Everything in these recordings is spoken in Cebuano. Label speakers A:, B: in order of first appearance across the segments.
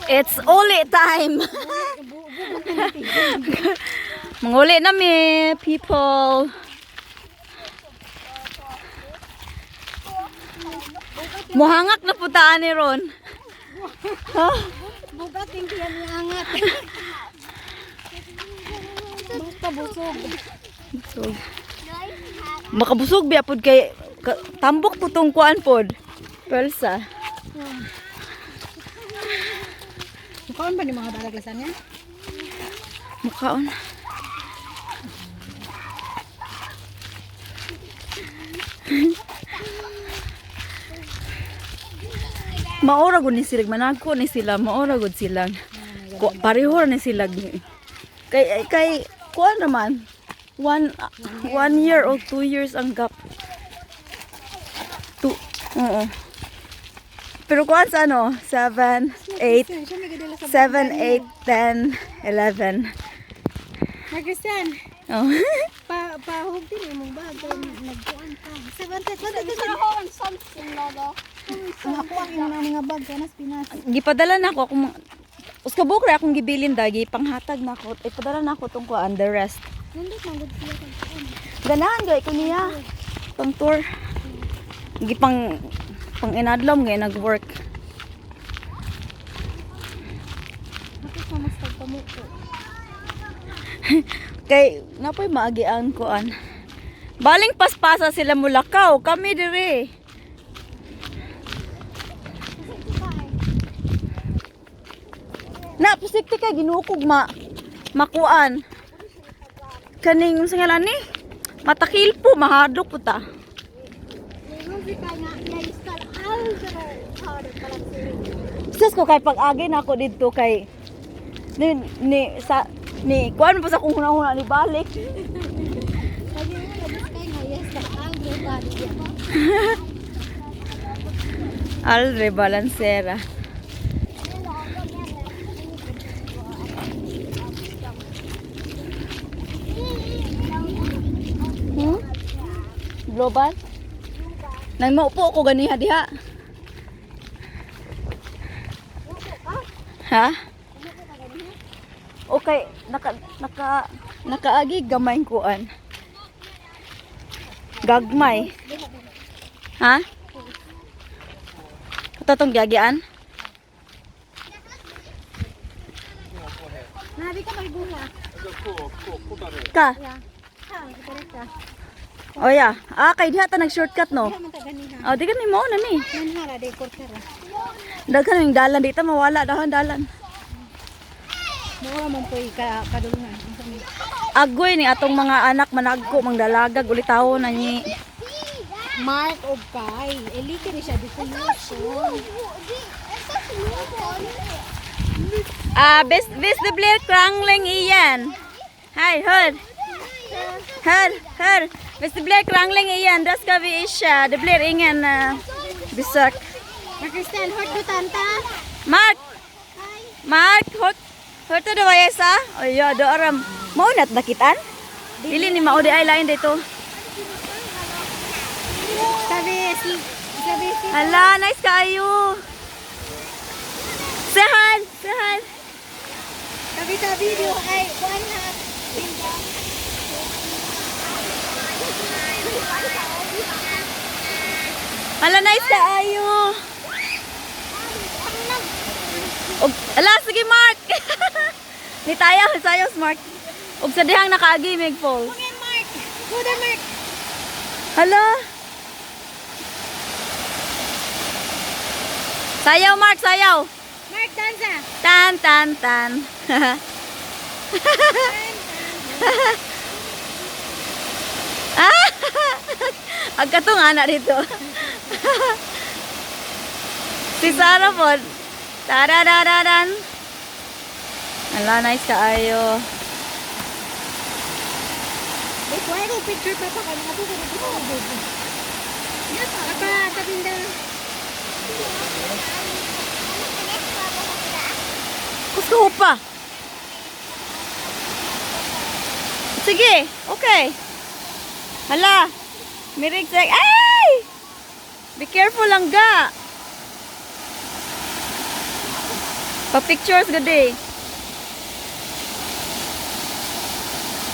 A: It's uli time. Manguli na mi, people. Muhangak na putaan ni Ron. Ha?
B: Bugat hindi yan iangat. Basta busog.
A: Busog. Makabusog biya pod kay tambok po tong kuan pod. Pelsa.
B: Mukaon ba ni mga balaglasan niya?
A: Mukaon. Maora gud ni sila managko ni sila, maora gud sila. Ko pareho ra ni sila. Kay kuan naman. 1 year or 2 years ang gap. Two, oo. Pero kuan sa ano, 7, 8,
B: Siya may gadala sa
A: 7, 8, 10, 11.
B: Mark Christian,
A: Oh.
B: pa pahog din imong bag kay nagkuan ka. Seven ten Ang ako ang imong mga bag kanas Pinas.
A: Gipadala na ako akong uskabok ra akong gibilin dagi panghatag na ako. Ipadala na ako tong kuan the rest.
B: Nindot man gud siya kag kuan.
A: Ganahan gay ko niya. Pang tour. Gipang pang inadlaw ngay nag-work.
B: Ako sa mas tagpamuko.
A: Kay napoy maagian kuan. Baling paspasa sila mulakaw, kami dire. Na pusikti kay ginukog ma makuan. Kaning unsa ngalan ni? Matakil po, mahadlok po ta.
B: Ingon si ka nga jag ska aldrig ta det på
A: Sus ko kay pag-agi na ako didto kay ni sa ni kuan pa sa kung huna-huna ni balik.
B: Sabi mo labas kay nga jag ska aldrig ta det.
A: Alre balansera. Global? Nang maupo ko ganiha diha. Ha? Okay, nakaagi gamay kuan. Gagmay. Ha? Ito tong giagian?
B: Nabi ka maiguha.
A: Ka.
B: Ya. Ha, korek ka.
A: Oh yeah. Ah, kay diha ta nag-shortcut no.
B: Diha man ta ganiha.
A: Oh, di kami mo na ni.
B: Manhara day korkara.
A: Daghan yung dalan dito mawala dahan dalan.
B: Mura man po'y ka kadulungan. Unsa ni?
A: Agoy ni atong mga anak managko mangdalagag ulitawo na ni.
B: Mark og kay. Elite ni siya dito mo.
A: Ah, hvis det blir krangling igen. Hej, hör. Hör, hör. Hvis det blir krangling igen, då ska vi inte. Det blir ingen besök.
B: Mark Christian, hört du tanta?
A: Mark! Mark, hörde du vad jag sa? Oj, ja, då är de. Mao nat nakitan? Dili ni mao di ay lain dito.
B: Sabi, sabi si
A: Hala, nice kaayo. Sahan, sahan.
B: sabi sa video ay kuan ha.
A: Hala, nice kaayo. Og, ala, sige Mark. Ni tayo, sayo Mark. Og sa dihang nakaagi mig falls.
B: Come here, Mark. Go there, Mark.
A: Hala. Sayaw Mark, sayaw.
B: Mark, dansa.
A: Tan tan tan. Ah! Ang katong anak dito. Si Sarah po. Tararararan. Ala, nice kaayo.
B: Wait, why go picture pa pa kami? Ako sa dito. Apa, tabinda.
A: Gusto ko pa. Sige, okay. Hala, mirig sa... Ay! Be careful lang ga. Pa-pictures gud eh.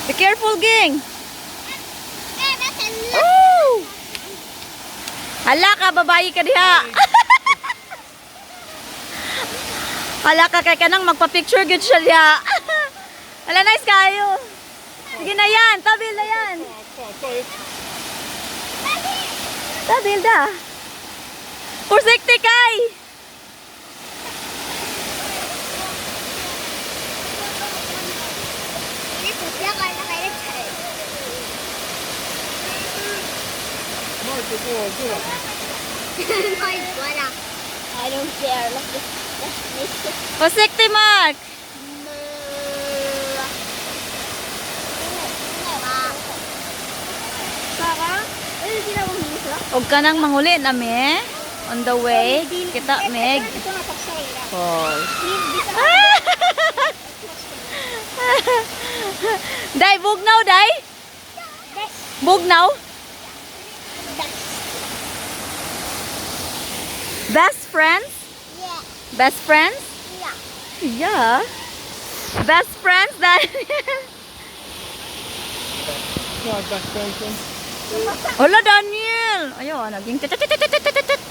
A: Be careful, Ging. Oh! Hala ka, babae ka diha. Hala ka kay kanang magpa-picture gud siya diha. Hala, nice kayo. Sige na yan, tabil na yan. Tabil da. Forsiktig kay.
B: I don't care. Let's just
A: Forsiktig, Mark.
B: Sarah,
A: Huwag ka nang manghuli nami. On the way. Kita, Meg. Falls. Day, bugnaw, day. Bugnaw. Best friends?
B: Yeah.
A: Best friends?
B: Yeah.
A: Yeah. Best friends, Daniel. Hola, Daniel! Ayun, naging tit tit tit tit tit tit.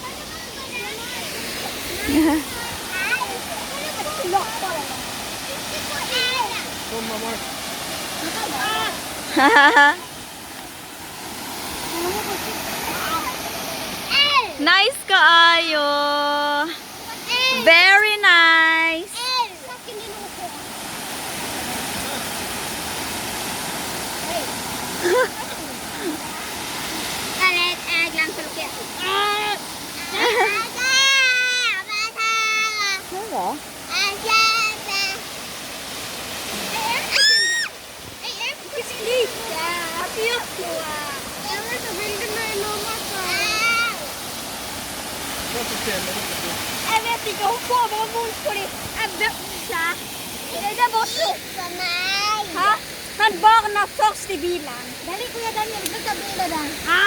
A: Nice kaayo. Very nice. Ano?
B: Jeg vet ikke, hun får bare vondt fordi jeg børster. Det er bare slutt for meg. Hæ? Men barna først i bilen. Hæ?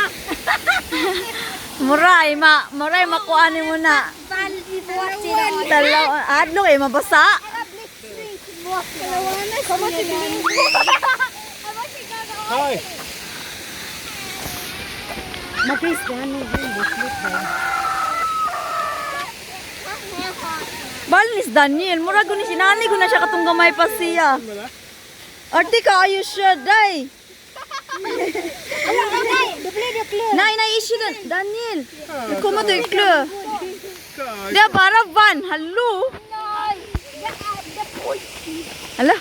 A: Muray, muray makuha ni mo na.
B: Veldig våt i dag.
A: Talaw, adlok eh, mabasa.
B: Jeg har blitt sykt våt i dag. Kommer til bilen. Jeg var ikke engang
C: Hei!
A: Balnis Daniel, murag ko ni sinani ko na siya katong gamay pa siya. Arte ka ayo siya, day.
B: Det blir det klør.
A: Nay, nay, issue na. Daniel, det kommer til å klø. Det er bare vann, hallo.
B: Nei, det er det poison.
A: Hala.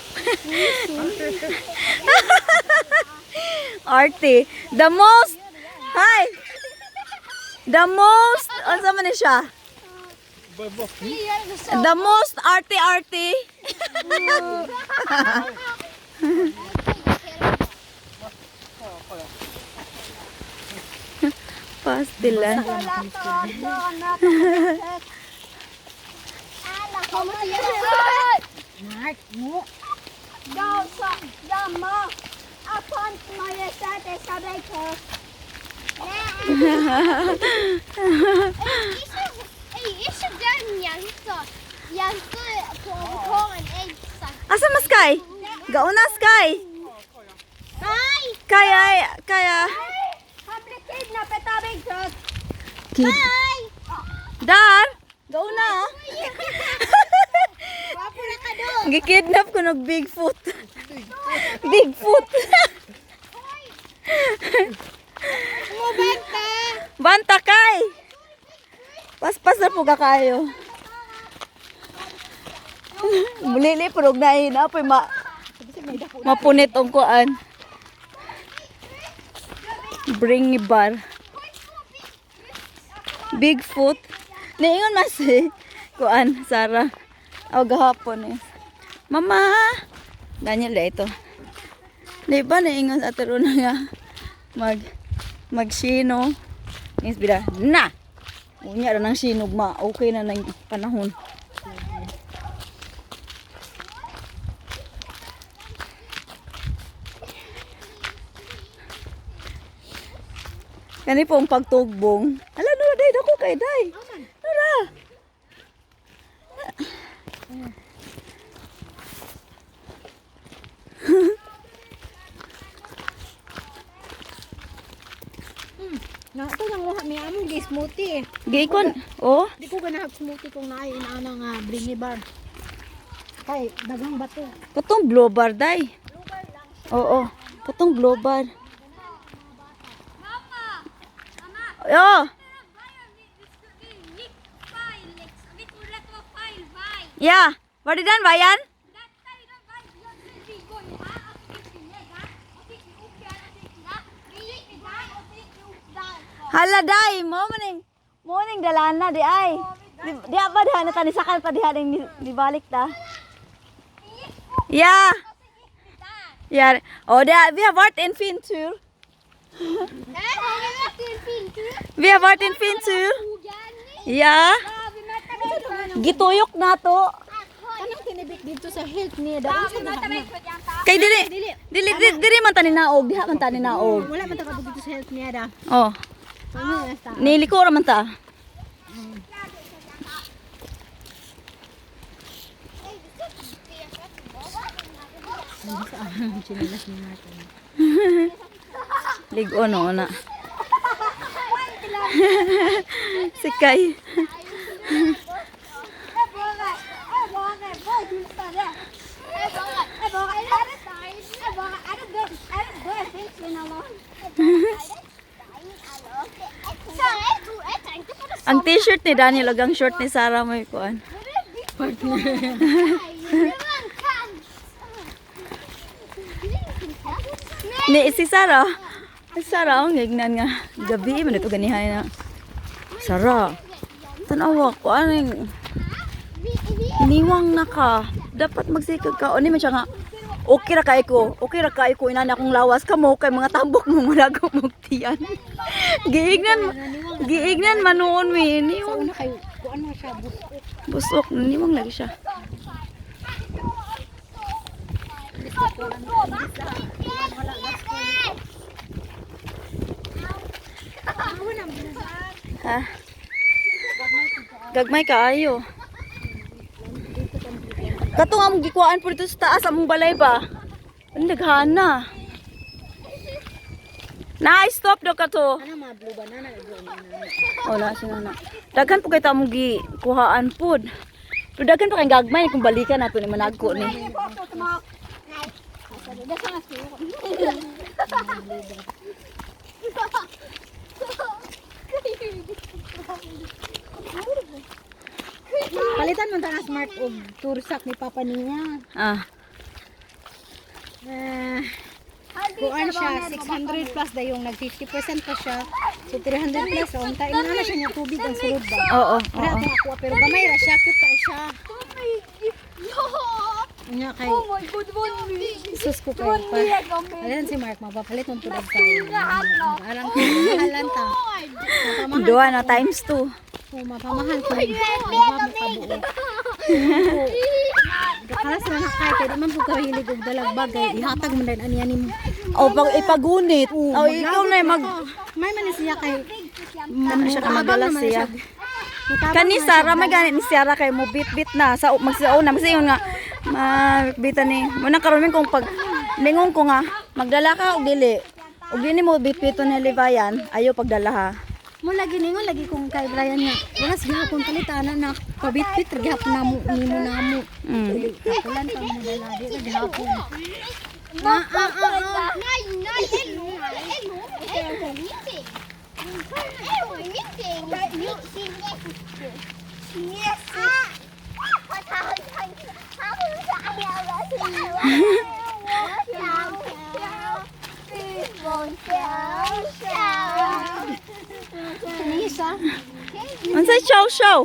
A: Arte. The most, hi. The most, ano man ni siya? The most arte arte. Pastila.
B: Ja, sa, ja, ma. Jeg fant Majestet Isabel. Ikke den jenta. Jenta på overkåren jeg sa.
A: Asa mas kay? Gauna sky.
B: Nei!
A: Kaya kaya.
B: Han ble kidnappet av Bigfoot.
A: Kid.
B: Nei!
A: Dar, gauna.
B: Gwapo na ka doon.
A: Gikidnap ko ng Bigfoot. Bigfoot.
B: Mubenta!
A: Banta kay. Paspas na po ka kayo. Mulili pero na na apoy mapunit ang kuan. Bring me bar. Bigfoot. Niingon mas eh. Kuan, Sarah. Aw gahapon eh. Mama. Daniel eh, ito. Di ba naingon sa ataro na nga magsino. Nis bida na. Unya ra nang sinog ma. Okay na nang panahon. Kani po ang pagtugbong. Ala, nura, day, dako kay, day. Nura.
C: Na ito nang nguha mi among gi smoothie.
A: Giikon. Oh.
C: Di ko ganahag smoothie kung naay inaana nga bringi bar. Kay daghang bato.
A: Katong blue bar day. Oo. Katong blue bar.
B: Mamma! Mamma!
A: Oh.
B: Vi gick feil, liksom. Vi trodde att det var feil vei.
A: Ja. Var det den veien?
B: Dette er den veien vi går jo her, og så gikk vi ned der, og så gikk vi opp igjen, og så gikk vi der. Vi gikk der, og så gikk vi opp derfra.
A: Hala day, mo ning dalana di ay. Di ba diha na tani sakal pa diha ning nibalik ta.
B: Vi gikk opp,
A: Ja.
B: og så gikk vi der.
A: Ja. Og det, vi har vært en fin tur.
B: Hæ? Har vi vært i en fin tur?
A: Vi har vært en fin tur.
B: Skogen.
A: Ja.
B: Ja, vi møtte meg.
A: Gituyok na to.
C: Kanang tinibik dito sa health niya daw
B: Ja,
C: sa
B: vi møtte
C: daghang.
B: meg, jenta.
A: Kay dili dili dili, dili man tani naog, diha man tani naog.
C: Wala man ta kabog dito sa health niya da.
A: Oh,
C: Ano na sa?
A: niliko ra man ta.
C: Chinelas ni Martin.
A: Ligo no na. Sikay.
B: Jeg bare, hva er det? Jeg bare, er det stein? Jeg bare, er det død? Er det død pinnsvin eller? Sara, jeg tror, jeg tenkte på det
A: Ang t-shirt ni Daniel ug ang short ni Sarah may kuan.
C: Partner.
B: Det var en kant.
A: Ni si Sarah. Si Sarah ang gignan nga gabi man ito ganihay na. Sarah. Tanawa ko aning niwang na ka. Dapat magsikag ka. O ni man siya nga. Okay ra kay ko. Okay ra kay ko inana akong lawas kamo kay mga tambok mo mura ko mugtiyan. Giignan giignan manuon mi
C: Sa
A: niwang
C: una kay kuan na siya busok.
A: busok niwang lagi siya. Ha? Gagmay kaayo. Katong among gikuhaan po dito sa taas among balay ba? Ang daghana. Na stop do ka to.
C: Ana mga blue banana blue banana.
A: Wala siya na. Daghan po kay ta among gikuhaan pod. Pero daghan pa kay gagmay kung balikan nato ni managko ni.
B: Det kan jeg skrive.
C: Palitan man ta na smart og tursak ni papa niya.
A: Ah.
C: Ah, kuan siya 600 plus dayong nag 50% pa siya. So 300 plus unta ina na siya niya tubig ang sulod ba.
A: Oo,
C: Wala
A: oo.
C: akong akuha pero gamay ra siya cute kay siya.
B: Ja!
C: Nya kay
B: Oh my god, det var en mygg!
C: sus ko
B: Det
C: kay
B: var
C: pa.
B: en megamygg.
C: Alam si Mark mapapalit mong pud kayo. Alam ko mahalan ta. Mapamahal.
A: Duha na times 2.
C: Oh, mapamahal ko. Mapamahal. Kalas na nakay kay di man pud ka hilig og dalag bagay ihatag man din aniya nimo.
A: O pag ipagunit. O ikaw na mag
C: May man ni siya kay
A: ano siya ka madala
C: man
A: siya.
C: Mutabang
A: Kani
C: man siya.
A: Sara may gani ni Sara kay mo bit-bit na sa magsauna magsayon nga magbita ni mo na karon kung pag lingon ko nga magdala ka og dili og dili mo bit-biton ni Libayan ayo pagdala ha.
C: Mo lagi ningon lagi kong kay Brian nga. Wala sa gihapon palit ana na pabitbit ra gihapon namo nimo namo. Kapulan pa mo dala di ra gihapon. Na ah, ah, ah.
B: Nei, nei, jeg lover. Jeg lover. Jeg lover ingenting. Jeg lover ingenting.
A: Unsay show show?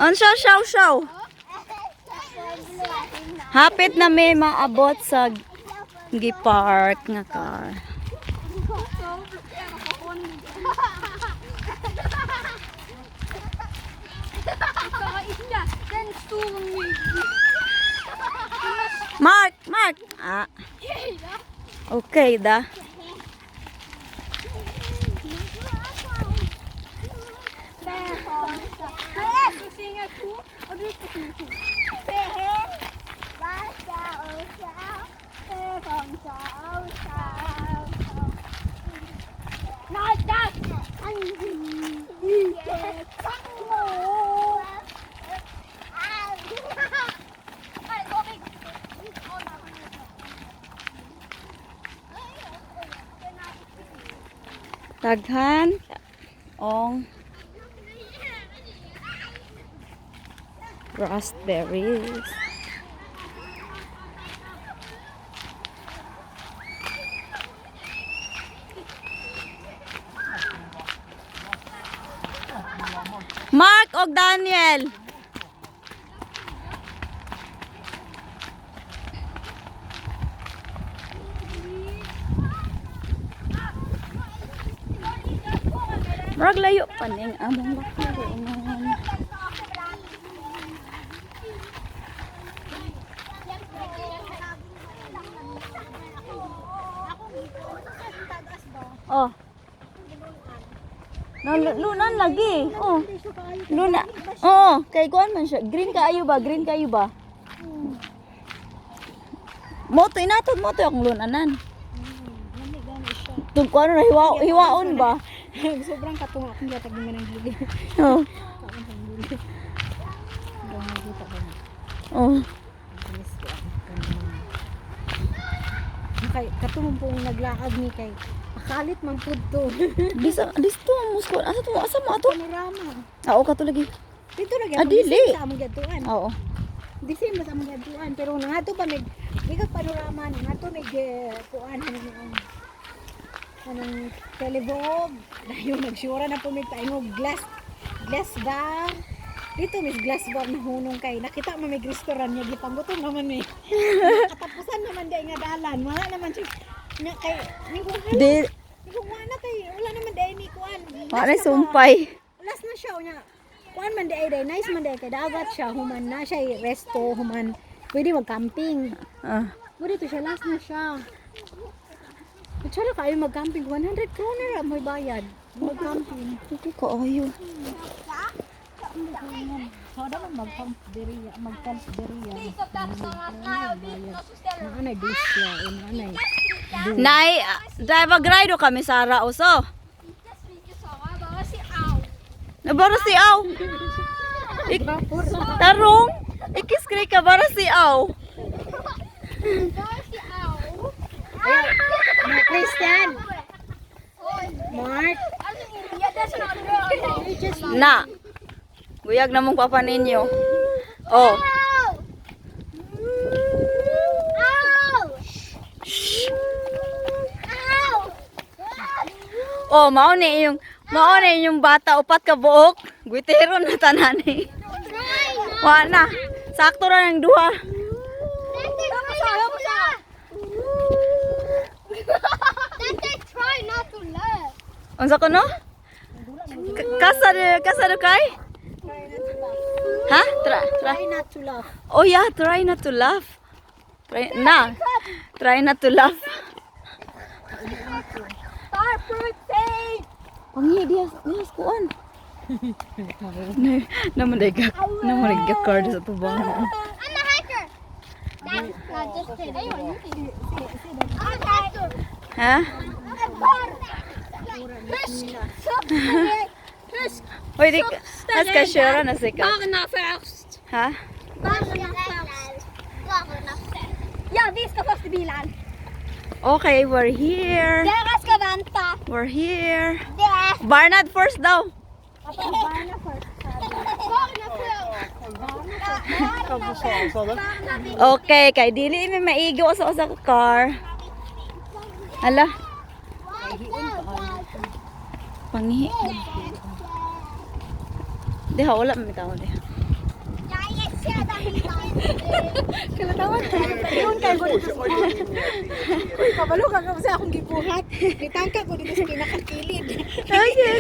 A: Unsa show show? Hapit na may maabot sa gi-park nga car.
B: Ikke den store myggen.
A: Mark, Mark. Ah. Okay da.
B: Nei, der!
A: Daghan ong raspberries. Mark og Daniel. Murag layo pa ning among lakaroon. Oh. No, lunan lagi. Oh. Luna. Oo, kay kuan man siya. Green kaayo ba? Green kaayo ba? Moto inatod mo to akong lunanan. Tug kuan na hiwaon ba?
C: Sobrang katunga akong gihatag ni manang gili.
A: Oh. Oh.
C: Kay katong pong naglaag ni kay akalit man pud to.
A: Bisa disto ang musko. Asa to? Asa mo ato?
C: Panorama.
A: Ah, oo, kato lagi.
C: Dito lagi
A: Ah, dili.
C: sa among giadtuan.
A: Oo.
C: Di same sa among giadtuan pero nangadto pa mig mikag panorama, nangadto mig kuan anong anong televog. Dayon nagsyura na po mig paingog glass glass bar. Dito mis glass bar na hunong kay nakita mo may restaurant niya, gipanggutom naman mi. Katapusan naman di nga dalan. Wala naman siya nga kay ningkong hala.
A: Di
C: Ningkong wala kay wala naman di ni kuan.
A: wala sumpay.
C: Last na siya unya. Kuan man di ay day, nice man di ay kay dagat siya, human na siya resto, human pwede mag-camping.
A: Ah.
C: Pwede to siya, last na siya. Kutsara kayo mag-camping, 100 kroner ang may bayad. Mag-camping.
A: Hindi ko ayo.
C: So, dapat mag-camp diriya, mag-camp diriya. Naanay dusya, naanay.
A: Nay, ah, driver grado kami Sara uso.
B: Ikke svike Sara, bare si au.
A: Na bara si aw. Ik tarong ikiskri ka bara si aw.
B: Bare si au.
C: Mark Christian! Mark!
B: Ja, det er sånn andre.
A: Na. Buyag na mong papa ninyo. Oh.
B: Au! Au! Au!
A: Oh, mao ni yung bata upat ka buok. Gwitero na tanan ni. Wa na. Sakto ra ng duha.
B: Dette try not to laugh.
A: Unsa ko no? Kasa de kay? Ha? Try, try.
C: Try not to laugh.
A: Oh yeah, try not to laugh. Try na. Try not to laugh.
B: Star fruit tape.
A: Pangi diya diya kuan. Na naman day ga card sa tubang.
B: I'm a hacker. That's not just kidding. I'm a hacker.
A: Ha?
B: Husk, husk,
A: Hoy di as ka sure na sika.
B: Barna først.
A: Ha?
B: Barna først. Barna først. Ja, vi skal først i bilen.
A: Okay, we're here.
B: Dere skal vente.
A: We're here.
B: Dere.
A: Barnard first daw.
B: Barna først. Barna først.
A: Okay, kay dili mi maigo sa usa ka car. Hala, panghi. Diha wala mi tao diha.
B: Jeg ser deg.
C: Kalatawan. Yun kay ko dito sa. Uy, kabalo ka sa akong gibuhat. Gitangka ko dito sa pinakakilid.
A: Okay.